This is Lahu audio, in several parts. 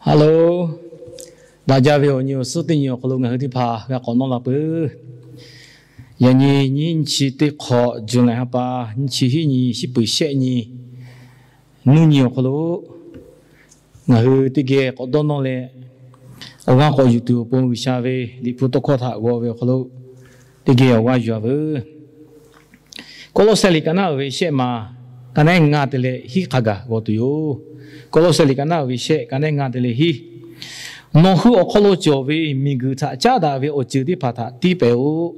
Hello, daꞈ jaˇ ve awˬ nyi awˬ suhˉ teˇ nyi awˬ hk'aw lo ngaˬ hui teˇ hpaˍ g'a k'awꞈ nawˇ la peuˬ. Yaꞈ nyi nyiˇ chi teˇ hk'awꞈ July ha pa nyiˇ chi hiˉ nyi, shiˉ peuˬ shehˆ nyi, nuˇ nyi awˬ hk'aw lo ngaˬ hui teˇ geh k'awꞈ dawˇ nawˇ leh, awˬ g'aˇ k'awꞈ yuˬ tuˬ awˬ pon G'uiˬsha ve Liꞈ hpu tawˇ hkawˇ htaꞈ g'aw ve awˬ hk'aw lo teˇ geh awˬ g'aˇ yuˬ-a veuˬ. Kawˇlawˇsehˆ liꞈ ka naˆ uiˍ ve shehˆ ma, ka naˆ ehˉ ngaˇ te leh hiˉ hk'a gaˬ g'aw tuˬ yoˬ. Kawˇlawˇsehˆ liꞈ ka naˆ uiˍ ve shehˆ, ka naˆ ehˉ ngaˇ te leh hiˉ. Nawˬ hui awˬ hk'aw lo cawˬ ve miˬguiˬ htaꞈ caˉ daꞈ ve awˬ ceuˬ teˇ hpaˍ htaꞈ tiˇ pehˍ-oꞈ.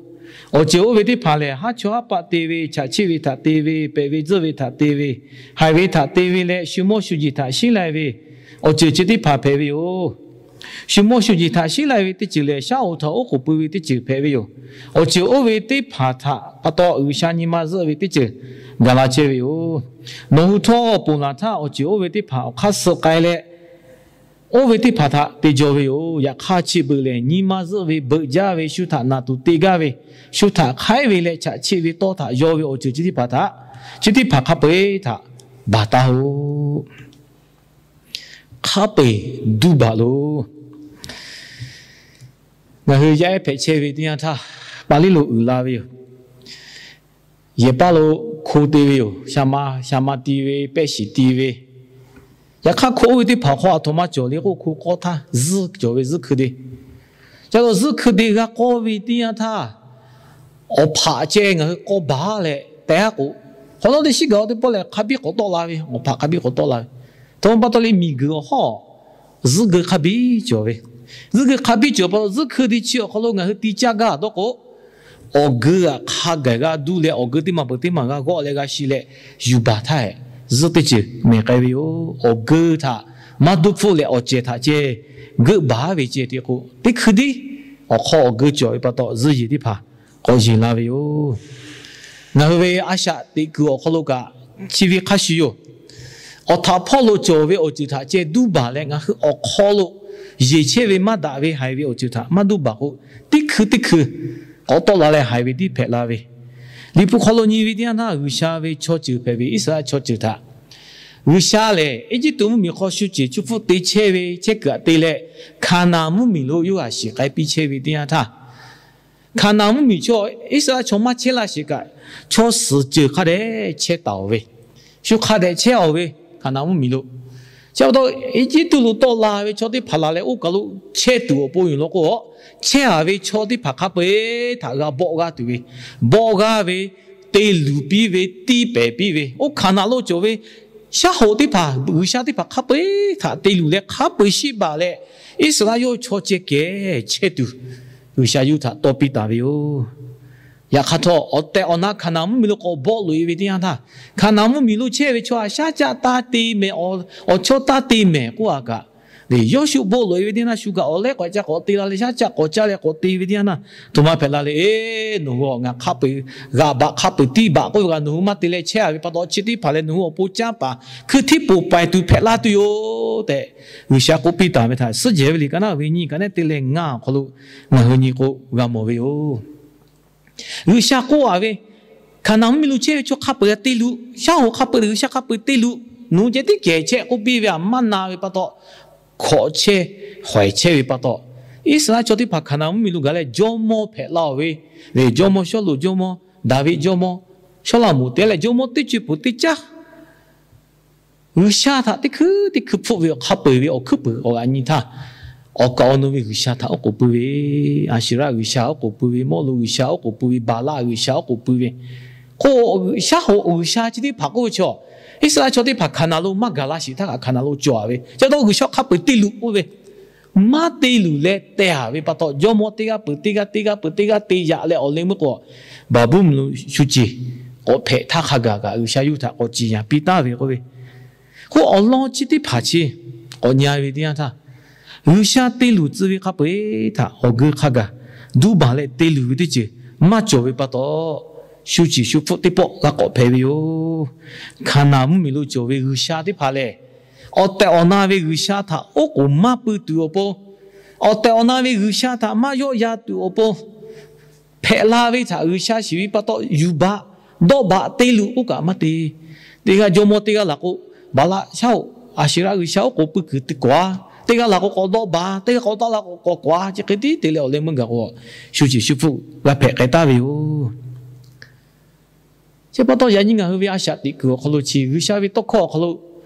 Awˬ ceuˬ oˇ ve teˇ hpaˍ lehˬ, haˉ chawˇ haˉ paˆ te ve, chaꞈ chiˆ ve htaꞈ te ve, pehꞈ ve tzuhˆ ve htaꞈ te ve, haiˬ ve htaꞈ te ve leh, shu mawˇ shu jeˬ htaꞈ shiˉ lai ve awˬ ceuˬ chi teˇ hpaˍ hpehꞈ ve yoˬ. Shu mawˇ shu jeˬ htaꞈ shiˉ lai ve teˇ ceuˬ lehˬ, shaˉ hoꞈ htaꞈ oˉ k'oˍ pui ve teˇ ceuˬ hpehꞈ ve yoˬ. Awˬ ceuˬ oˇ ve teˇ hpaˍ htaꞈ pa taw G'uiˬsha nyi ma zuhˆ ve teˇ ceuˬ gaˬ la chehˇ ve yoˬ. Nawˬ hui htawˇ ponˬ laˬ htaˇ, awˬ ceuˬ oˇ ve teˇ hpaˍ awˬ hk'aˇ suh k'ai leh, oˇ ve teˇ hpaˍ htaꞈ te jaw ve yoˬ. Yaꞈ hk'aˇ, chi beuꞈ lehˬ, nyi ma zuhˆ ve, beuꞈ jaˇ ve, shu htaꞈ naˬ tuˬ te gaˇ ve, shu htaꞈ hk'aiˉ ve leh chaꞈ chiˆ ve tawˇ htaꞈ yaw ve awˬ ceuˬ chi teˇ hpaˍ htaꞈ, chi teˇ hpaˍ hk'a peu-eˬ htaꞈ baˬ taˍ-oꞈ. Hk'a peu-eˬ duˇ baˬ loˬ. Ngaˬ hui yaˇ ehˉ hpehꞈ chehˇ ve teˇ yanˇ htaˇ, paˍ liˇ lo uiˍ la ve yoˬ. Yehˬ paˇ lo hko te ve yoˬ. Sha ma, sha ma ti ve, pehˇ shiˍ ti ve. Yaꞈ hk'aˇ, hko oˇ ve teˇ hpaˍ hk'aw aˬ htoꞈ ma cawˬ le k'oˆ, hko k'awˇ htaˇ zuhˆ cawˬ ve, zuhˆ hkui de. Ca lo zuhˆ hkui de g'a k'awˇ ve teˇ yanˇ htaˇ, awˬ hpaꞈ ceh ngaˬ hui k'aw baˬ leh tehꞈ haˉ k'o, hk'awꞈ nawˉ teˇ shiˉ gaˬ-oˬ teˇ pawˆ lehˬ, hk'a biˇ k'awꞈ tawˆ la ve, awˬ hpaꞈ hk'a biˇ k'awꞈ tawˆ la ve. Htoꞈ ma pa taw le, miˬguiˬ awˬ hawˉ zuhˆ geu hk'a biˇ cawˬ ve. Zuhˆ geu hk'a biˇ cawˬ pa taw, zuhˆ hkui de chi awˬ hk'aw lo ngaˬ hui ti caˇ gaˇ dawˇ k'o, awˬ geu htaꞈ hk'a gaˬ g'a duˇ leh, awˬ geu teˇ maˬ peuˬ teˇ maˬ g'a g'awˆ leh g'a shi leh, yuˬ baˬ htaˇ, zuhˆ teˇ ceuˬ mehˬ k'ai ve yoˬ. Awˬ geu htaꞈ maˇ duˇ hpfuhˆ leh, awˬ cehˬ htaꞈ ceh geuˆ baˬ ve ceh te k'o, teˇ hkui diˉ awˬ hk'aw awˬ geu cawˬ ve pa taw, zuhˆ yeˬ teˇ hpaˍ k'awꞈ yeˬ la ve yoˬ. Ngaˬ hui ve a shaꞈ teꞈ kuiˬ awˬ hk'aw lo kaꞈ, chi ve hk'a shuˍ yoˬ. Awˬ htaꞈ hpawˇ lo cawˬ ve awˬ ceuˬ htaꞈ ceh duˇ baˬ leh, ngaˬ hui awˬ hk'aw lo yeˬ chehˇ ve maˇ daꞈ ve haiˬ ve awˬ ceuˬ htaꞈ maˇ duˇ baˬ k'o, teˇ hkui teˇ hkui k'awꞈ tawˆ la leh haiˬ ve tiˉ hpehꞈ la ve. Liꞈ hpu hk'aw lo nyi ve teˇ yanˇ htaˇ, G'uiˬsha ve chaw ceuˬ hpehꞈ ve Iˉsaˍreˍlaˆ chaw ceuˬ htaꞈ G'uiˬsha lehˬ, Eˇjiˇtuꞈ mvuhˇmiˬ hk'aw shu ceˬ shu hpfuhˆ te chehˇ ve chehˇ kuiˬ aꞈ te leh, Hkaˍnanˍ mvuhˇmiˬ lo yawˇ g'aꞈ shiˍ k'ai piˇ chehˇ ve teˇ yanˇ htaˇ, Hkaˍnanˍ mvuhˇmiˬ chaw Iˉsaˍreˍlaˆ chaw maˇ chehˇ laˇ sheˍ kaꞈ, chaw suhˍ ceuˬ hk'a dehꞈ chehˇ taˍ-oˬ ve, shu hk'a dehꞈ chehˇ-oˬ ve, Hkaˍnanˍ mvuhˇmiˬ lo. Chi pa taw, Eˇjiˇtuꞈ lo tawˆ la ve chaw teˇ hpaˍ laˬ leh oˇ kaˬ lo chehˇ tuˬ awˬ pon yoˬ law k'o, chehˇ-a ve chaw teˇ hpaˍ hk'a peu-eˬ htaꞈ g'a bawˆ g'aˇ tuˬ ve, bawˆ g'aˇ ve, te luˬ piˇ ve, tiˇ pehˍ piˇ ve, oˇ Hkaˍnanˍ lo cawˬ ve shaˉ hoꞈ teˇ hpaˍ, G'uiˬsha teˇ hpaˍ hk'a peu-eˬ htaꞈ te luˬ leh hk'a peu-eˬ shiˉ baˬ leh, Iˉsaˍreˍlaˆ yawˇ chaw ceh kehˬ chehˇ tuˬ, G'uiˬsha yawˇ htaꞈ tawˇ piˇ taˍ ve yoˬ. Yaꞈ hk'aˇ htawˇ, awˬ tehˬ awˬ na Hkaˍnanˍ mvuhˇmiˬ lo k'awꞈ bawˆ loꞈ-e ve teˇ yanˇ htaˇ, Hkaˍnanˍ mvuhˇmiˬ lo chehˇ ve chaw htaꞈ shaˉ caˆ taˇ te mehˍ, awˬ chawˇ taˇ te mehˍ k'oˆ-a kaꞈ, lehˬ, Yawˇshuˆ bawˆ loꞈ-e ve teˇ yanˇ htaˇ, shu kaꞈ awˬ lehˉ k'awꞈ ca k'awꞈ te la leh, shaˉ caˆ k'awꞈ caˇ leh k'awꞈ te ve teˇ yanˇ htaˇ, htoꞈ ma hpehꞈ la le. Eˬ, nawˬ hui awˬ ngaˬ hk'a peu-eˬ g'aꞈ baꞈ, hk'a peu-eˬ tiˇ baꞈ k'oˆ ve kaꞈ nawˬ hui maˇ te leh chehˇ-a ve pa taw, chi teˇ hpaˍ lehˬ nawˬ hui awˬ pon canˇ paˍ hkui htiˇ poˬ paiˍ tuˬ hpehꞈ laˇ tuˬ yoˬ tehꞈ, G'uiˬsha k'oˆ piˇ taˍ ve htaꞈ Suhˉ jehˬ ve liꞈ ka naˆ ve nyiˇ, ka naˆ te leh ngaˇ awˬ hk'aw lo ngaˬ hui nyi k'o g'a mawˬ ve yoˬ. G'uiˬsha k'oˆ-a ve, Hkaˍnanˍ mvuhˇmiˬ lo chehˇ ve chaw hk'a peu-eˬ te luˬ, shaˉ hoꞈ hk'a peu-eˬ, G'uiˬsha hk'a peu-eˬ te luˬ, nawˬ hui ceh tiˉ kehˬ chehˇ k'oˆ piˇ ve htaꞈ maˇ na ve pa taw, hkawꞈ chehˇ, hawehˬ chehˇ ve pa taw, Iˉsaˍreˍlaˆ chaw teˇ hpaˍ Hkaˍnanˍ mvuhˇmiˬ lo gaˬ leh jawˇmawˇ hpehꞈ laˇ-oˬ ve, lehˬ jawˇmawˇ Sawˉluꞈ jawˇmawˇ, Daˍviˆ jawˇmawˇ, Sawˉlaꞈmonˍ te leh jawˇmawˇ teˇ ceuˬ peuˬ teˇ caˉ G'uiˬsha htaꞈ teˇ hkui teˇ hkui hpfuhˆ ve awˬ hk'a peu-eˬ ve awˬ hkuiˉ puiˍ awˬ g'aꞈ nyi htaˇ, awˬ kaˍ awˬ nu ve g'uiˬsha htaꞈ oˉ k'oˍ pui ve, Aˍsheˍraˆ g'uiˬsha oˉ k'oˍ pui ve, Mawˇluꞈ g'uiˬsha oˉ k'oˍ pui ve, Baˍlaˆ g'uiˬsha oˉ k'oˍ pui ve, k'o, shaˉ hoꞈ g'uiˬsha chi teˇ hpaˍ k'oˆ ve chaw, Iˉsaˍreˍlaˆ chaw teˇ hpaˍ Hkaˍnanˍ lo maˇ gaˬ la sheˍ htaˇ kaꞈ Hkaˍnanˍ lo cawˬ-a ve, ca taw g'uiˬsha hk'a peu-eˬ te luˬ k'oˆ ve, maˇ te luˬ leh teh-a ve pa taw, jawˇmawˇ teˇ g'aˇ peuˬ teˇ g'aˇ, teˇ g'aˇ peuˬ teˇ g'aˇ te yaꞈ leh awˬ leh meuˇ k'o, Baˍbuˍlonˍ shu ceˬ k'awꞈ hpehꞈ htaˇ hk'a gaˬ kaꞈ G'uiˬsha yawˇ htaꞈ k'awꞈ ciˍ yanˍ piˇ taˍ ve k'oˆ ve, k'o, awˬ lawn chi teˇ hpaˍ chi k'awꞈ nyi ve teˇ yanˇ htaˇ, G'uiˬsha te luˬ tcuh ve hk'a peu-eˬ htaꞈ awˬ geu hk'a gaˬ duˇ baˬ leh te luˬ ve teˇ ceuˬ maˇ cawˬ ve pa taw, shu ceˬ shu hpfuhˆ teˇ pawˆ g'a k'awꞈ hpehꞈ ve yoˬ. Hkaˍnanˍ mvuhˇmiˬ lo cawˬ ve g'uiˬsha teˇ hpaˍ lehˬ, awˬ tehˬ awˬ na ve g'uiˬsha htaꞈ oˉ k'oˍ maˇ pui tuˬ awˬ pon, awˬ tehˬ awˬ na ve g'uiˬsha htaꞈ maˇ yawˆ yan tuˬ awˬ pon, hpehꞈ la ve htaꞈ G'uiˬsha shiˍ ve pa taw yuˬ baˬ, dawˆ baˬ te luˬ k'oˆ kaꞈ maˇ te. Teˇ g'aˇ jawˇmawˇ teˇ g'aˇ laˬ k'o, Baˍlaˆ shaˉ hoꞈ Aˍsheˍraˆ g'uiˬsha oˉ k'oˍ pui kuiˬ te kawˍ-a, Teˇ g'aˇ laˬ k'o k'awꞈ dawˆ baˬ, teˇ g'aˇ k'awꞈ dawˆ la k'o k'awꞈ k'awꞈ k'aꞈ, chi hk'e tiˉ te leh awˬ leh meuˇ gaˬ k'o, shu ceˬ shu hpfuhˆ g'a hpehꞈ k'ai taˍ ve yoˬ. Chi pa taw yaꞈ nyi ngaˬ hui ve a shaꞈ teꞈ kuiˬ awˬ hk'aw lo chi G'uiˬsha ve tawˇ hkawˇ awˬ hk'aw lo,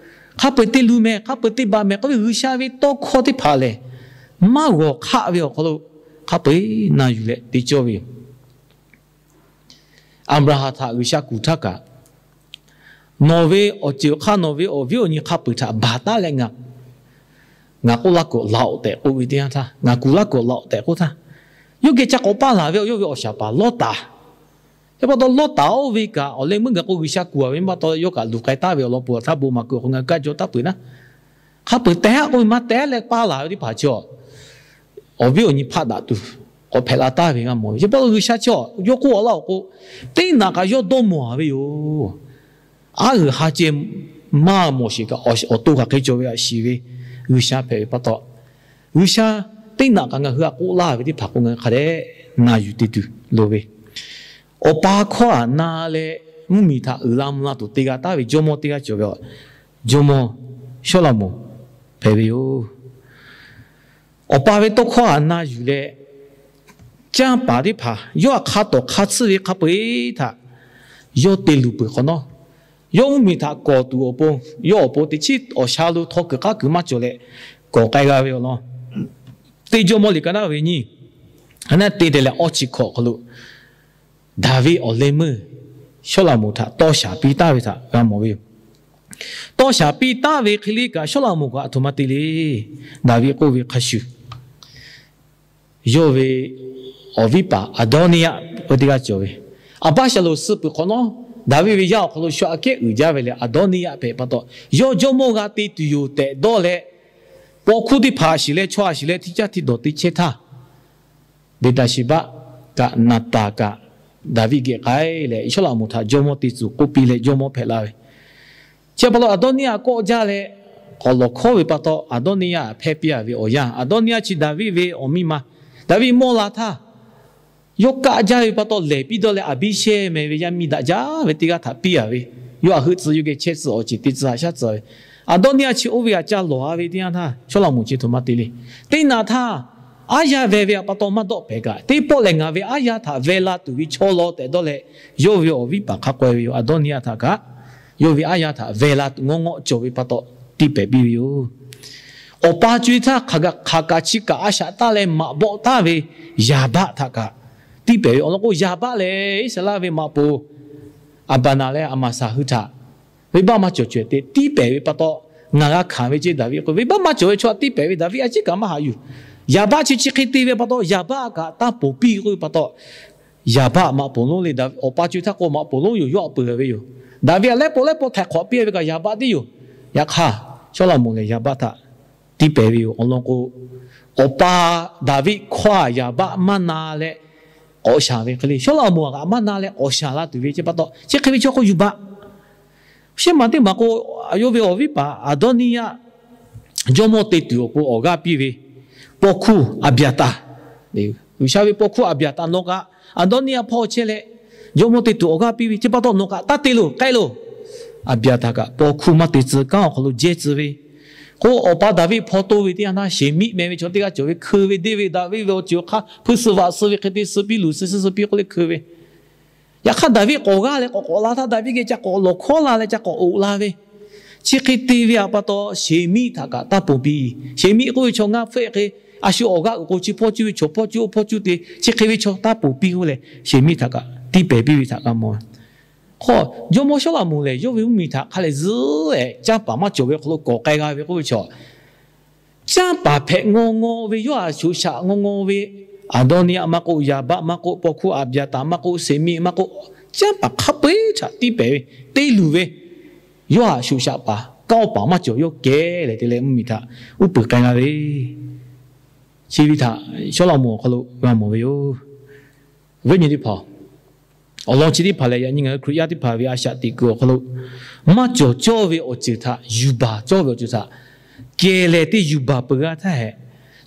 hk'a peu-eˬ te lu meh, hk'a peu-eˬ te baˬ meh k'oˆ ve G'uiˬsha ve tawˇ hkawˇ teˇ hpaˍ lehˬ, maˇ g'awˬ hk'aˆ ve awˬ hk'aw lo hk'a peu-eˬ na yuˬ leh te cawˇ ve yoˬ. Aˍbraˍhanˍ htaꞈ G'uiˬsha kuˬ htaˇ kaꞈ, nawˬ ve awˬ ceuˬ awˬ hk'aˇ nawˬ ve awˬ viˉ awˬ nyi hk'a peu-eˬ htaꞈ baˬ taˉ leh ngaˬ, ngaˬ k'oˆ laˇ kuiˬ laˬ-oꞈ tehꞈ k'oˆ ve teˇ yanˇ htaˇ, ngaˬ kuˬ laˇ kuˬ laˬ-oꞈ tehꞈ k'oˆ htaˇ, yawˇ geh ca k'awꞈ paˇ laˬ ve awˬ, yawˇ ve awˬ shaˍ paˍ Lawˇtaˍ. Chi pa taw Lawˇtaˍ oˇ ve kaꞈ awˬ leh meuˇ gaˬ k'o G'uiˬsha kuˬ-a ve pa taw yawˇ kaꞈ luˬ k'ai taˍ ve awˬ lawn peuˬ htaˇ bon maˍ kuiˬ awˬ hk'aw ngaˬ hui kaˇ jaw taˍ peuˬ naˉ. Hk'a peu-eˬ tehꞈ k'oˆ ve maˇ tehꞈ leh paˇ laˬ ve teˇ hpaˍ chi awˬ viˉ awˬ nyi hpaˆ daꞈ tuˬ k'awꞈ hpehꞈ la taˍ ve g'a mawˬ ve. Chi pa taw G'uiˬsha chi awˬ yawˇ k'oˆ-a laˇ-oˬ k'o, teˇ naꞈ kaꞈ yawˇ dawˇ mawˬ-a ve yoˬ. Aˉ g'uiˬ ha ceh maˇ mawˬ sheˍ kaꞈ, awˬ to hk'aˬ hk'e cawˬ ve htaꞈ shiˍ ve G'uiˬsha hpehꞈ ve pa taw, G'uiˬsha teˇ naꞈ kaꞈ ngaˬ hui htaꞈ k'oˆ laˇ ve teˇ hpaˍ k'o ngaˬ hui hk'a dehꞈ na yuˬ te tuˬ loˍ ve, awˬ pa hkawˇ htaꞈ na leh mvuhˇmiˬ htaꞈ uiˍ la mvuh la tuˬ te g'a taˍ ve jawˇmawˇ teˇ g'aˇ cawˬ ve, jawˇmawˇ Sawˉlaꞈmonˍ hpehꞈ ve yoˬ. Awˬ pa ve tawˇ hkawˇ htaꞈ na yuˬ leh, canˇ paˍ teˇ hpaˍ yawˇ htaꞈ hk'a tawˍ hk'a tsuhˇ ve hk'a peu-eˬ htaꞈ yawˇ te luˬ peuˬ hk'awꞈ nawˉ, yawˇ mvuhˇmiˬ htaꞈ kawˍ tuˬ awˬ pon, yawˇ awˬ pon teꞈ chiˉ awˬ sha lo htaw kuiˬ k'aˉ kuiˬ maˇ cawˬ leh kawˍ k'ai g'a ve awˬ lawn, teˇ Jawˇmawˇ liꞈ ka naˉ ve nyiˇ, a naˉ te te leh awˇ chi hkawꞈ hk'aw lo Daˍviˆ awˬ leh meuˇ Sawˉlaꞈmonˍ htaꞈ tawˇ shaˍ piˇ taˍ ve htaꞈ g'a mawˬ ve yoˬ. Tawˇ shaˍ piˇ taˍ ve hk'e le kaꞈ Sawˉlaꞈmonˍ kaꞈ aˬ htoꞈ ma te le. Daˍviˆ k'oˆ ve hk'a shuˍ, yawˇ ve awˬ viˉ paˍ Aˍdawˇniˇyaˆ k'oˆ ve teˇ g'aˇ cawˬ ve, Aˍbaˇsaˍlonˍ suh peuˬ hk'awꞈ nawˉ, Daˍviˆ ve yaˇ awˬ hk'aw lo shu aꞈ kehˉ uiˍ jaˇ ve leh Aˍdawˇniˇyaˆ hpehꞈ pa taw, yawˇ jawˇmawˇ g'a te tuˬ yoˬ tehꞈ dawˇ leh, paw hkuˇ teˇ hpaˍ shiˍ leh chaw a shiˍ leh hti caˇ hti dawˬ te chehˇ htaˇ, Beˍtaˍsheˍbaˆ kaꞈ Naˍtanˍ kaꞈ Daˍviˆ geh k'ai leh Sawˉlaꞈmonˍ htaꞈ jawˇmawˇ te tcuh k'oˆ piˇ leh jawˇmawˇ hpehꞈ la ve. Chi pa taw Aˍdawˇniˇyaˆ kawˆ jaˇ leh k'awꞈ lawˬ hkawˉ ve pa taw, Aˍdawˇniˇyaˆ hpehˇ piˇ-a ve awˬ yanˇ, Aˍdawˇniˇyaˆ chi Daˍviˆ ve awˬ miˇ ma, Daˍviˆ mawˇ la htaˇ, yawˇ kaˆ jaˇ ve pa taw lehˬ piˇ dawˇ leh Aˍbiˇshehˇ meh ve yaˇ miˇ daꞈ jaˇ ve teˇ g'aˇ htaꞈ piˇ-a ve, yawˇ htaꞈ heuˆ tcuh yawˇ geh chehˇ tcuh awˬ ceˬ te tcuh haꞈ shaˉ tcuh ve, Aˍdawˇniˇyaˆ chi oˇ ve htaꞈ ca lawˬ-a ve teˇ yanˇ htaˇ Sawˉlaꞈmonˍ chi htoꞈ ma te le. Teˇ naꞈ htaˇ aˉ yaˇ veh ve pa taw maˇ dawˆ pehˍ kaꞈ, teˇ pawˆ lehˬ ngaˬ ve aˉ yaˇ htaꞈ veh la tuˬ ve chaw law tehꞈ dawˇ leh, yawˇ ve awˬ viˉ paˍ hk'a k'aweh ve yoˬ. Aˍdawˇniˇyaˆ htaꞈ kaꞈ yawˇ ve aˉ yaˇ htaꞈ veh la tuˬ ngawˇ ngawˆ cawˬ ve pa taw tiˇ pehˍ piˇ ve yoˬ. Awˬ pa co-e htaˇ hk'aˬ kaꞈ chi kaꞈ a shaꞈ taˇ leh maꞈ bawˆ taˍ ve Yaˍbaˆ htaꞈ kaꞈ tiˇ pehˍ ve awˬ lawn k'o, Yaˍbaˆ lehˬ Iˉsaˍreˍlaˆ ve maꞈ poˍ Aˍbaˍnaˍ leh Aˍmaˍsaˍ hui htaꞈ venˇbaˆ maˇ cawˬ caweh te tiˇ pehˍ ve pa taw, ngaˬ g'a hkanˍ ve ceˇ Daˍviˆ k'o, venˇbaˆ maˇ cawˬ ve chaw htaꞈ tiˇ pehˍ ve Daˍviˆ a ciˉ kaꞈ maˇ haꞈ yuˬ. Yaˍbaˆ chi chi hk'e te ve pa taw, Yaˍbaˆ kaꞈ taˇ ponˬ piˇ k'oˆ ve pa taw, Yaˍbaˆ maꞈ poˍ lonˉ le, awˬ pa co-e htaˇ k'o maꞈ poˍ lonˉ yoˬ, yawˇ htaꞈ peuˬ ve yoˬ. Daˍviˆ a lehˉ paw lehˉ paw htaiˍ hk'awꞈ piˇ ve kaꞈ Yaˍbaˆ tiˉ yoˬ. Yaꞈ hk'aˇ Sawˉlaꞈmonˍ lehˬ Yaˍbaˆ htaꞈ tiˇ pehˍ ve yoˬ. Awˬ lawn k'o, awˬ pa Daˍviˆ hkawˇ htaꞈ Yaˍbaˆ maˇ na leh k'awꞈ shaˍ ve hk'e le, Sawˉlaꞈmonˍ kaꞈ maˇ na leh k'awꞈ shaˍ la tuˬ ve ceˇ pa taw, chi hk'e ve chaw k'o yuˬ baˬ. Shehˉ maˬ teˇ maˬ k'o, yawˇ ve awˬ viˉ paˍ Aˍdawˇniˇyaˆ jawˇmawˇ te tuˬ awˬ pon awˬ g'aˇ piˇ ve paw hkuˇ Aˍbyaˍtaˍ, G'uiˬsha ve paw hkuˇ Aˍbyaˍtaˍ nawˬ kaꞈ Aˍdawˇniˇyaˆ hpawˇ chehˇ leh jawˇmawˇ te tuˬ awˬ g'aˇ piˇ ve ceˇ pa taw, nawˬ kaꞈ taˇ te loˬ, k'ai loˬ. Aˍbyaˍtaˍ kaꞈ paw hkuˇ maˇ te tcuh kanˉ awˬ hk'aw lo jehˇ tcuh ve k'o, awˬ pa Daˍviˆ hpawˇ toˇ ve teˇ yanˇ htaˇ Sheˍmiˆ meh ve chaw teˇ g'aˇ cawˬ ve, hkeu ve deˇ ve Daˍviˆ ve awˬ ceuˬ awˬ hk'aˇ hpui suh vaꞈ suh ve hk'e te suh piˇ, luˬ suh suh piˇ k'oˆ leh hkeu ve. Yaꞈ hk'aˇ Daˍviˆ k'awꞈ g'aˇ leh k'awꞈ k'awꞈ la htaˇ, Daˍviˆ geh ca k'awꞈ lawˬ hkawˉ la leh ca k'awꞈ oꞈ la ve, chi hk'e te ve pa taw, Sheˍmiˆ htaꞈ kaꞈ taˇ ponˬ piˇ. Sheˍmiˆ k'oˆ ve chaw ngaˇ hpfuhˆ hk'e, a shu awˬ g'aˇ uiˍ k'o chi hpawˇ cuˇ ve chaw hpawˇ cuˇ oˇ hpawˇ cuˇ te, chi hk'e ve chaw taˇ ponˬ piˇ k'oˆ leh Sheˍmiˆ htaꞈ kaꞈ tiˇ pehˍ piˇ ve htaꞈ g'a mawˬ. Hk'aw, jawˇmawˇ Sawˉlaꞈmonˍ lehˬ yawˇ ve mvuhˇmiˬ htaꞈ hk'a lehˬ zuhˉ-ehˍ, canˇ paˍ maˇ cawˬ ve hk'aw lo kawˍ k'ai g'a ve k'oˆ ve chaw, canˇ paˍ hpehꞈ ngaw ngaw ve, yawˇ htaꞈ shoꞈ shaꞈ ngaw ngaw ve, Aˍdawˇniˇyaˆ maˇ k'oˆ, Yaˍbaˆ maˇ k'oˆ, paw hkuˇ Aˍbyaˍtaˍ maˇ k'oˆ, Sheˍmiˆ maˇ k'oˆ, canˇ paˍ hk'a peu-eˬ htaꞈ tiˇ pehˍ ve, te luˬ ve, yawˇ htaꞈ shoꞈ shaꞈ paˍ kanˇ paˆ maˇ cawˬ, yawˇ kehˬ leh te leh mvuhˇmiˬ htaꞈ uˉ peunˍ k'ai g'a ve, chi ve htaꞈ Sawˉlaꞈmonˍ awˬ hk'aw lo g'a mawˬ ve yoˬ. Viˉ nyi teˇ hpaˍ, awˬ lawn chi teˇ hpaˍ lehˬ, yaꞈ nyi ngaˬ hui Hkriꞈ yaˇ teˇ hpaˍ ve a shaꞈ teꞈ kuiˬ awˬ hk'aw lo maˇ cawˬ cawˇ ve awˬ ceuˬ htaꞈ yuˬ baˬ cawˇ ve awˬ ceuˬ htaꞈ kehˬ lehˬ te yuˬ baˬ peuˬ g'a htaˇ hehꞈ,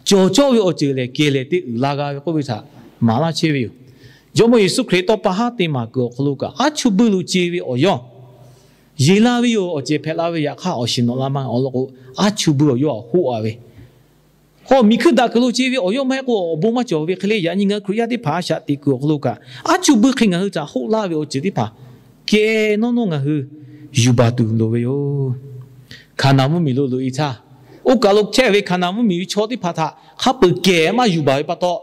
cawˬ cawˇ ve awˬ ceuˬ lehˬ kehˬ lehˬ te uiˍ la g'a ve k'oˆ ve htaꞈ maˍ laˇ chehˇ ve yoˬ. Jawˇmawˇ Yeˍsuˆ Hkriꞈ tawˇ pa haˉ te maˍ kuiˬ awˬ hk'aw lo kaꞈ, aˉ chuˇ buiˇ lo ce ve awˬ yawˇ yeˬ la ve yoˬ. Awˬ cehˬ hpehꞈ la ve yaꞈ hk'aˇ, awˬ shiˍ nawꞈ la maˇ awˬ lawn k'o, aˉ chuˇ buiˇ awˬ yawˇ htaꞈ hoˆ-a ve, K'o miˬ hkuiˇ daꞈ kuiˬ lo ce ve awˬ yawˇ maˇ heˆ k'o, awˬ bon maˇ cawˬ ve hk'e le. Yaꞈ nyi ngaˬ hui Hkriꞈ yaˇ teˇ hpaˍ a shaꞈ teꞈ kuiˬ awˬ hk'aw lo kaꞈ, a cuˇ buiˇ hk'e ngaˬ hui htaꞈ hoˆ laˇ ve awˬ ceuˬ teˇ hpaˍ kehˬ nawˉ nawˉ ngaˬ hui yuˬ baˬ tuˬ loˍ ve yoˬ. Hkaˍnanˍ mvuhˇmiˬ lo loꞈ-e htaˇ, oˇ kaˬ lo chehˇ ve Hkaˍnanˍ mvuhˇmiˬ ve chaw teˇ hpaˍ htaꞈ hk'a peu-eˬ kehˬ maˇ yuˬ baˬ ve pa taw,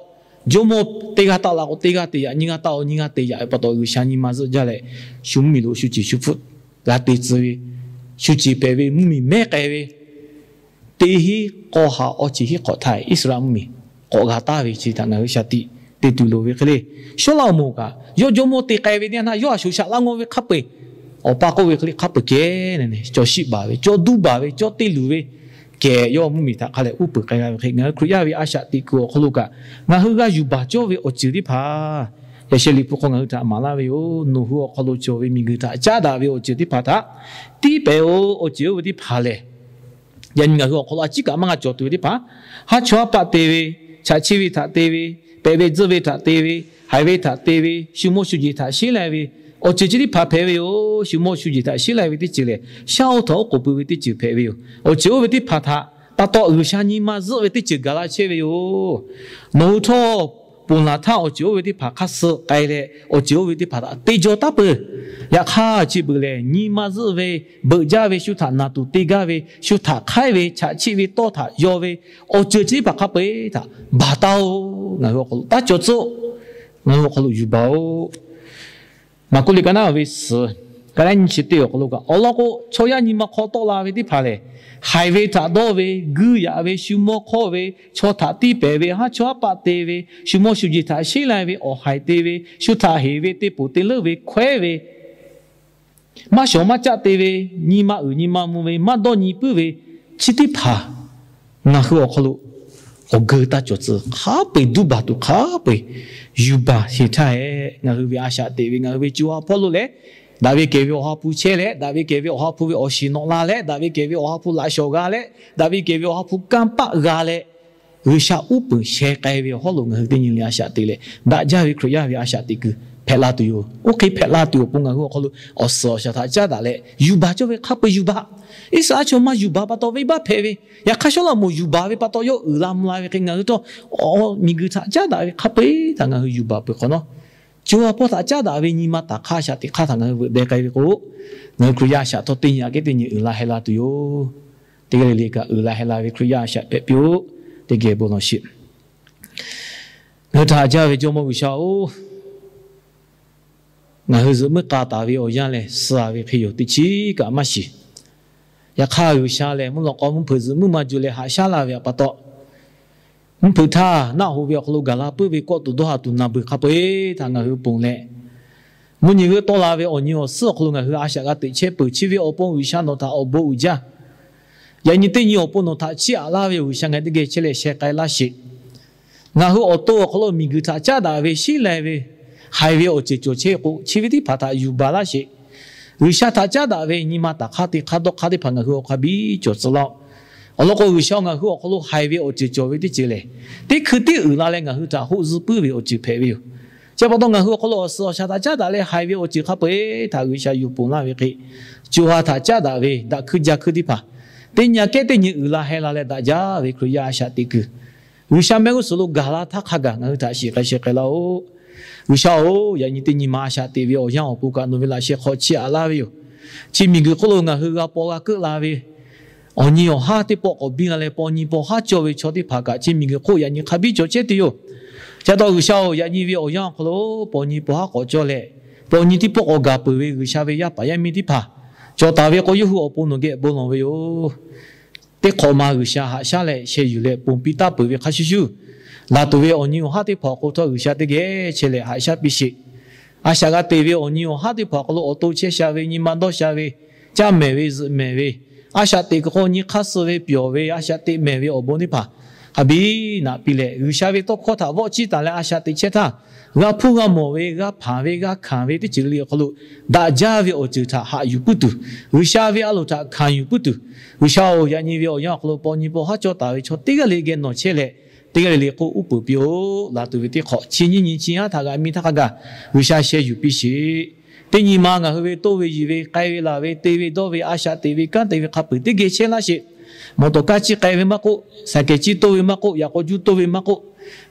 jawˇmawˇ teˇ g'aˇ taˆ la k'o, teˇ g'aˇ te yaꞈ, nyiˇ g'aˇ taˆ-o, nyiˇ g'aˇ te yaꞈ ve pa taw, G'uiˬsha nyi ma zuhˆ jaˇ leh, shu mvuhˇmiˬ lo shu ceˬ shu hpfuhˆ g'a te tcuh ve, shu ceˬ hpehꞈ ve mvuhˇmiˬ mehˉ k'ai ve, teˇ hinˉ k'aw haꞈ awˬ ceˬ hiˉ hk'awꞈ htaˇ Iˉsaˍreˍlaˆ mvuhˇmiˬ k'awꞈ g'a taˍ ve chi htaꞈ ngaˬ hui shaˍ tiꞈ te tuˬ loˍ ve hk'e le. Sawˉlaꞈmonˍ kaꞈ yawˇ jawˇmawˇ te k'ai ve teˇ yanˇ htaˇ, yawˇ a shoˍ shaꞈ laˇ ngaw ve hk'a peu-eˬ, awˬ pa k'oˆ ve hk'e le hk'a peu-eˬ kehˬ cawˬ shiˆ baˬ ve, cawˬ duˇ baˬ ve, cawˬ te luˬ ve, kehˬ yawˇ mvuhˇmiˬ htaꞈ hk'a leh uˉ peunˍ k'ai g'a ve hk'e, ngaˬ hui Hkriꞈ yaˇ ve a shaꞈ teꞈ kuiˬ awˬ hk'aw lo kaꞈ ngaˬ hui g'a yuˬ baˬ cawˇ ve awˬ ceuˬ teˇ hpaˍ, yaꞈ sheh liꞈ hpu hk'aw ngaˬ hui htaꞈ maˍ laˇ ve yoˬ. Nawˬ hui awˬ hk'aw lo cawˬ ve miˬguiˬ htaꞈ caˉ daꞈ ve awˬ ceuˬ teˇ hpaˍ htaꞈ tiˉ pehˍ-oˬ. Awˬ ceuˬ oˇ ve teˇ hpaˍ lehˬ, yaꞈ nyi ngaˬ hui awˬ hk'aw lo a ciˉ kaꞈ maˇ g'a cawˬ tuˬ ve teˇ hpaˍ, haˉ chawˇ haˉ paˆ te ve, chaꞈ chiˆ ve htaꞈ te ve, pehꞈ ve tzuhˆ ve htaꞈ te ve, haiˬ ve htaꞈ te ve, shu mawˇ shu jeˬ htaꞈ sheˉ lai ve, awˬ ceuˬ chi teˇ hpaˍ hpehꞈ ve yoˬ. Shu mawˇ shu jeˬ htaꞈ sheˉ lai ve teˇ ceuˬ lehˬ, shaˉ oˇ htaꞈ oˉ k'oˍ pui ve teˇ ceuˬ hpehꞈ ve yoˬ. Awˬ ceuˬ oˇ ve teˇ hpaˍ htaꞈ pa taw G'uiˬsha nyi ma zuhˆ ve teˇ ceuˬ gaˬ la chehˇ ve yoˬ. Nawˬ hui htawˇ ponˬ laˬ htaˇ awˬ ceuˬ oˇ ve teˇ hpaˍ hk'aˇ suh k'ai leh, awˬ ceuˬ oˇ ve teˇ hpaˍ htaꞈ te jaw taˉ peuˬ. Yaꞈ hk'aˇ chi beuꞈ lehˬ, nyi ma zuhˆ ve, beuꞈ jaˇ ve, shu htaꞈ naˬ tuˬ te gaˇ ve, shu htaꞈ hk'aiˉ ve, chaꞈ chiˆ ve tawˇ htaꞈ yaw ve, awˬ ceuˬ chi teˇ hpaˍ hk'a peu-eˬ htaꞈ baˬ taˉ-oˆ. Ngaˬ hui awˬ hk'aw lo taˇ cawˬ tcuhˆ. Ngaˬ hui awˬ hk'aw lo yuˬ baˬ-oˆ. Maˍkuˆ liꞈ ka naˉ ve suhˍ, ka naˉ nyi chi teˇ awˬ hk'aw lo kaꞈ awˬ lawn k'o, chaw yaˇ nyi ma hk'aw tawˆ la ve teˇ hpaˍ lehˬ, haiˬ ve htaꞈ dawˇ ve, guiˇ yaꞈ ve, shu mawˇ hk'awˇ ve, chaw htaꞈ tiˇ pehˍ ve, haˉ chawˇ haˉ paˆ te ve, shu mawˇ shu jeˬ htaꞈ sheˉ lai ve, awˬ haiˬ te ve, shu htaꞈ heˍ ve, te ponˬ te leuˉ ve, hkawehˉ ve, maˇ shawˍ maˇ caˆ te ve, nyi ma uiˍ nyi ma mvuh ve, maˇ dawˇ nyi puiˉ ve, chi teˇ hpaˍ ngaˬ hui awˬ hk'aw lo awˬ geu taˇ cawˬ tcuh. Hk'a peu-eˬ duˇ baˬ tuˬ hk'a peu-eˬ yuˬ baˬ sheˍ htaˇ hehꞈ, ngaˬ hui ve a shaꞈ teꞈ ve, ngaˬ hui ve co ha hpawˇ lo leh, daꞈ ve kehˬ ve Awˬ ha hpu chehˇ leh, daꞈ ve kehˬ ve Awˬ ha hpu ve awˬ shiˍ nawꞈ la leh, daꞈ ve kehˬ ve Awˬ ha hpu laꞈ shawˍ g'a leh, daꞈ ve kehˬ ve Awˬ ha hpu kanˇ paˆ g'a leh, G'uiˬsha uˉ peunˍ sheh k'ai ve awˬ hawˉ lo ngaˬ hui teˇ nyi le a shaꞈ teꞈ leh, daꞈ jaˇ ve Hkriꞈ yaˇ ve a shaꞈ teꞈ kuiˬ hpehꞈ la tuˬ yoˬ. Oˇ hk'e hpehꞈ la tuˬ awˬ pon ngaˬ hui awˬ hk'aw lo awˬ suhˍ awˬ shaˍ htaꞈ caˉ daꞈ leh yuˬ baˬ cawˇ ve hk'a peu-eˬ yuˬ baˬ. Iˉsaˍreˍlaˆ chaw maˇ yuˬ baˬ pa taw venˇbaˆ hpehꞈ ve, yaꞈ hk'aˇ Sawˉlaꞈmonˍ yuˬ baˬ ve pa taw yawˇ uiˍ la mvuh la ve hk'e, ngaˬ hui htawˇ awˬ miˬguiˬ htaꞈ caˉ daꞈ ve hk'a peu-eˬ htaꞈ ngaˬ hui yuˬ baˬ peuˬ hk'awꞈ nawˉ, co ha hpawˇ htaꞈ caˉ daꞈ ve nyi ma taˍ hk'aˇ a shaꞈ teꞈ hk'aˇ htaꞈ ngaˬ hui veuꞈ deh k'ai ve k'o, ngaˬ hui Hkriꞈ yaˇ a shaꞈ htawˇ teˇ nyi aꞈ kehˉ teˇ nyi uiˍ la heh la tuˬ yoˬ. Teˇ g'aˇ le le kaꞈ uiˍ la heh la ve Hkriꞈ yaˇ a shaꞈ hpehꞈ piˇ-oˆ. Teˇ geh bon lawˬ sheˍ. Ngaˬ hui htaꞈ haꞈ jaˇ ve Jawˇmawˇ G'uiˬsha-oˬ, ngaˬ hui zuhꞈ muiˉ k'a taˍ ve awˬ yanˇ lehˬ, suh-a ve hk'e yoˬ, teˇ chiˉ kaꞈ maˇ shiˍ. Yaꞈ hk'aˇ G'uiˬsha lehˬ, mvuhˇ lawꞈ k'aw mvuhˇ hpeuꞈ zuhꞈ muiˉ maˇ ju leh haꞈ shaˉ laˇ ve pa taw, mvuhˇ hpeuꞈ htaˇ naˆ hoꞈ ve awˬ hk'aw lo gaˬ la puiˉ ve kawˆ tuˬ dawˇ ha tuˬ naˬ beuˬ hk'a peu-eˬ htaꞈ ngaˬ hui ponˬ leh, mvuhˇ nyi g'euˆ tawˆ la ve awˬ nyi awˬ suhˉ awˬ hk'aw lo ngaˬ hui a shaꞈ g'a teꞈ chehˇ peuˬ. Chi ve awˬ pon G'uiˬsha nawˬ htaꞈ awˬ bon uiˍ jaˇ. Yaꞈ nyi teˇ nyi awˬ pon nawˬ htaꞈ chiˇ aꞈ laˇ ve yoˬ. G'uiˬsha ngaˬ teˇ geh chehˇ leh sheh k'ai laˇ sheˍ. Ngaˬ hui awˬ to awˬ hk'aw lo miˬguiˬ htaꞈ caˉ daꞈ ve, sheˉ lai ve, haiˬ ve awˬ ceuˬ cawˬ chehˇ k'o, chi ve teˇ hpaˍ htaꞈ yuˬ baˬ laˇ sheˍ. G'uiˬsha htaꞈ caˉ daꞈ ve nyi ma taˍ hk'aˇ teˇ hk'aˇ dawˇ hk'aˇ teˇ hpaˍ ngaˬ hui awˬ hk'a biˇ cawˬ tcuh laˇ-oˆ. Awˬ lawn k'o, G'uiˬsha ngaˬ hui awˬ hk'aw lo haiˬ ve awˬ ceuˬ cawˬ ve teˇ ceuˬ lehˬ, teˇ hkui tiˉ uiˍ la leh ngaˬ hui htaꞈ hoˆ zuhˆ puiˉ ve awˬ ceuˬ hpehꞈ ve yoˬ. Chi pa taw ngaˬ hui awˬ hk'aw lo awˬ suhˍ awˬ shaˍ htaꞈ caˉ daꞈ leh haiˬ ve awˬ ceuˬ hk'a peu-eˬ htaꞈ G'uiˬsha yuˬ ponˬ laˇ ve hk'e, co ha htaꞈ caˉ daꞈ ve daꞈ hkuiˇ jaˇ hkuiˇ teˇ hpaˍ, teˇ nyi aꞈ kehˉ teˇ nyi uiˍ la heh la leh daꞈ jaˇ ve Hkriꞈ yaˇ a shaꞈ teꞈ kuiˬ, G'uiˬsha mehˆ g'uˇ suhˍ lo gaˬ la htaˇ hk'a gaˬ ngaˬ hui htaꞈ shiˍ k'ai sheh k'ai laˇ-oˆ. G'uiˬsha-oˬ, yaꞈ nyi teˇ nyi ma a shaꞈ teꞈ ve awˬ yanˇ awˬ pon kaꞈ nawˬ ve laꞈ sheh hk'aw chiˇ aꞈ laˇ ve yoˬ. Chi miˬguiˬ hk'oˆ lo ngaˬ hui g'a paw g'a keuˆ la ve awˬ nyi awˬ haˉ teˇ pawˆ k'awꞈ biˇ la leh, paw nyi paw haˉ cawˇ ve chaw teˇ hpaˍ kaꞈ chi miˬguiˬ hk'oˆ yaꞈ nyi hk'a biˇ cawˬ chehˇ tuˬ yoˬ. Chi pa taw G'uiˬsha-oˬ, yaꞈ nyi ve awˬ yanˇ awˬ hk'aw lo paw nyi paw haˉ k'awꞈ cawˇ leh, paw nyi teˇ pawˆ k'awꞈ gaˬ peuˬ ve G'uiˬsha ve yaˇ paˍ yaˇ miˇ teˇ hpaˍ cawˬ taˍ ve k'o, yawˇ hui awˬ pon nawˬ geh bon lawˬ ve yoˬ. Teˇ hk'awꞈ ma G'uiˬsha haꞈ shaˉ leh sheh yuˬ leh ponˬ piˇ taˍ peuˬ ve hk'a shuˍ shuˍ, laˬ tuˬ ve awˬ nyi awˬ haˉ teˇ hpaˍ awˬ hk'aw htawˇ G'uiˬsha teˇ geh chehˇ leh haꞈ shaˉ piˇ sheˍ. A shaꞈ g'a teꞈ ve awˬ nyi awˬ haˉ teˇ hpaˍ awˬ hk'aw lo awˬ to chehˇ sha ve, nyi ma dawˇ sha ve, caˇ mehˍ ve, zuhꞈ mehˍ ve, a shaꞈ teꞈ kuiˬ hk'aw nyi hk'aˇ suh ve, pyawˬ ve, a shaꞈ teꞈ mehˍ ve awˬ bon teˇ hpaˍ hk'a biˇ naꞈ piˇ leh, G'uiˬsha ve tawˇ hkawˇ htaꞈ vawˆ chiˇ taˍ leh a shaꞈ teꞈ chehˇ htaˇ, g'a hpuˇ g'a mawˬ ve, g'a hpanˍ ve, g'a hkanˍ ve teˇ ceuˬ le le awˬ hk'aw lo daꞈ jaˇ ve awˬ ceuˬ htaꞈ haꞈ yuˬ puiˉ tuˬ, G'uiˬsha ve a loˍ htaꞈ hkanˍ yuˬ puiˉ tuˬ, G'uiˬsha-oˬ, yaꞈ nyi ve awˬ yanˇ awˬ hk'aw lo paw nyi paw haˉ cawˇ taˍ ve chaw teˇ g'aˇ le geh nawˬ chehˇ leh, teˇ g'aˇ le le k'oˆ uˉ peunˍ piˇ-oˆ. Laˬ tuˬ ve teˇ hk'awꞈ chi nyiˇ nyi chi haˉ htaꞈ g'a miˇ htaˇ hk'a gaˬ G'uiˬsha sheh yuˬ piˇ sheˍ. Teˇ nyi ma ngaˬ hui ve toˇ ve yiˬ ve, k'ai ve laˬ ve, te ve dawˇ ve, a shaꞈ teꞈ ve kanˉ te ve hk'a peu-eˬ teˇ geh chehˇ laˇ sheˍ. Mawˬ tawˍ kaˇ ciˇ k'ai ve maˇ k'oˆ, saˍ kehˍ ciˇ toˇ ve maˇ k'oˆ, yaꞈ k'aw juˇ toˇ ve maˇ k'oˆ,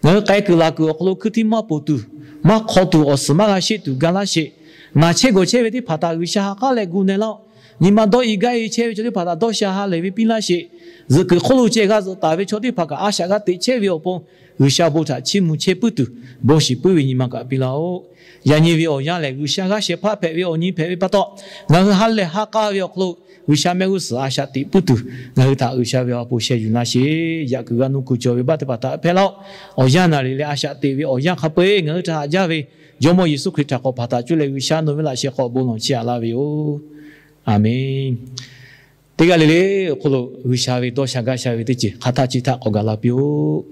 ngaˬ hui k'ai kuiˬ laˬ kuiˬ awˬ hk'aw lo hkui htiˇ maˇ poˬ tuˬ, maˇ hk'aw tuˬ, awˬ suhˍ maˇ g'a sheˆ tuˬ ga laˇ sheˍ. Naˬ chehˇ gawˬ chehˇ ve teˇ hpaˍ htaꞈ G'uiˬsha ha k'aˉ leh gu na laˇ-oˆ. Nyi ma dawˇ i gaˇ e chehˇ ve chaw teˇ hpaˍ htaꞈ dawˇ sha ha lehˬ ve piˇ laˇ sheˍ. Zuhꞈ kuiˬ hk'oˆ lo ceh g'a zuhꞈ taˍ ve chaw teˇ hpaˍ kaꞈ a shaꞈ g'a teꞈ chehˇ ve awˬ pon, G'uiˬsha bon htaꞈ chiˇ mvuh chehˇ puiˉ tuˬ, bon shiˍ puiˉ ve nyi ma kaꞈ piˇ laˇ-oˆ. Yaꞈ nyi ve awˬ yanˇ lehˬ, G'uiˬsha g'aˇ shehˍ hpaˇ hpehꞈ ve awˬ nyi hpehꞈ ve pa taw, ngaˬ hui ha lehˬ ha k'aˇ ve awˬ hk'aw lo G'uiˬsha mehˆ g'uˇ suhˍ a shaꞈ teꞈ puiˉ tuˬ, ngaˬ hui htaꞈ G'uiˬsha ve awˬ ha hpu sheh yuˬ laˇ sheˍ. Yaꞈ kuiˬ g'a nuˇ kuiˬ cawˬ ve baˆ teˇ hpaˍ htaꞈ hpehˇ laˇ-oˆ. Awˬ yanˇ naˬ riˍ leh a shaꞈ teꞈ ve awˬ yanˇ hk'a peu-eˬ ngaˬ hui htaꞈ haꞈ jaˇ ve Jawˇmawˇ Yeˍsuˆ Hkriꞈ htaꞈ k'awꞈ hpaˍ htaꞈ cuˇ leh G'uiˬsha nawˬ ve laꞈ sheh hk'aw bon lawˬ chiˇ aꞈ laˇ ve yoˬ. Aˬmenˍ. Teˇ g'aˇ le le awˬ hk'aw lo G'uiˬsha ve dawˇ sha gaˇ sha ve teˇ ceuˬ hk'aˬ htaˆ chi htaˆ k'awꞈ gaˬ la piˇ-oˆ.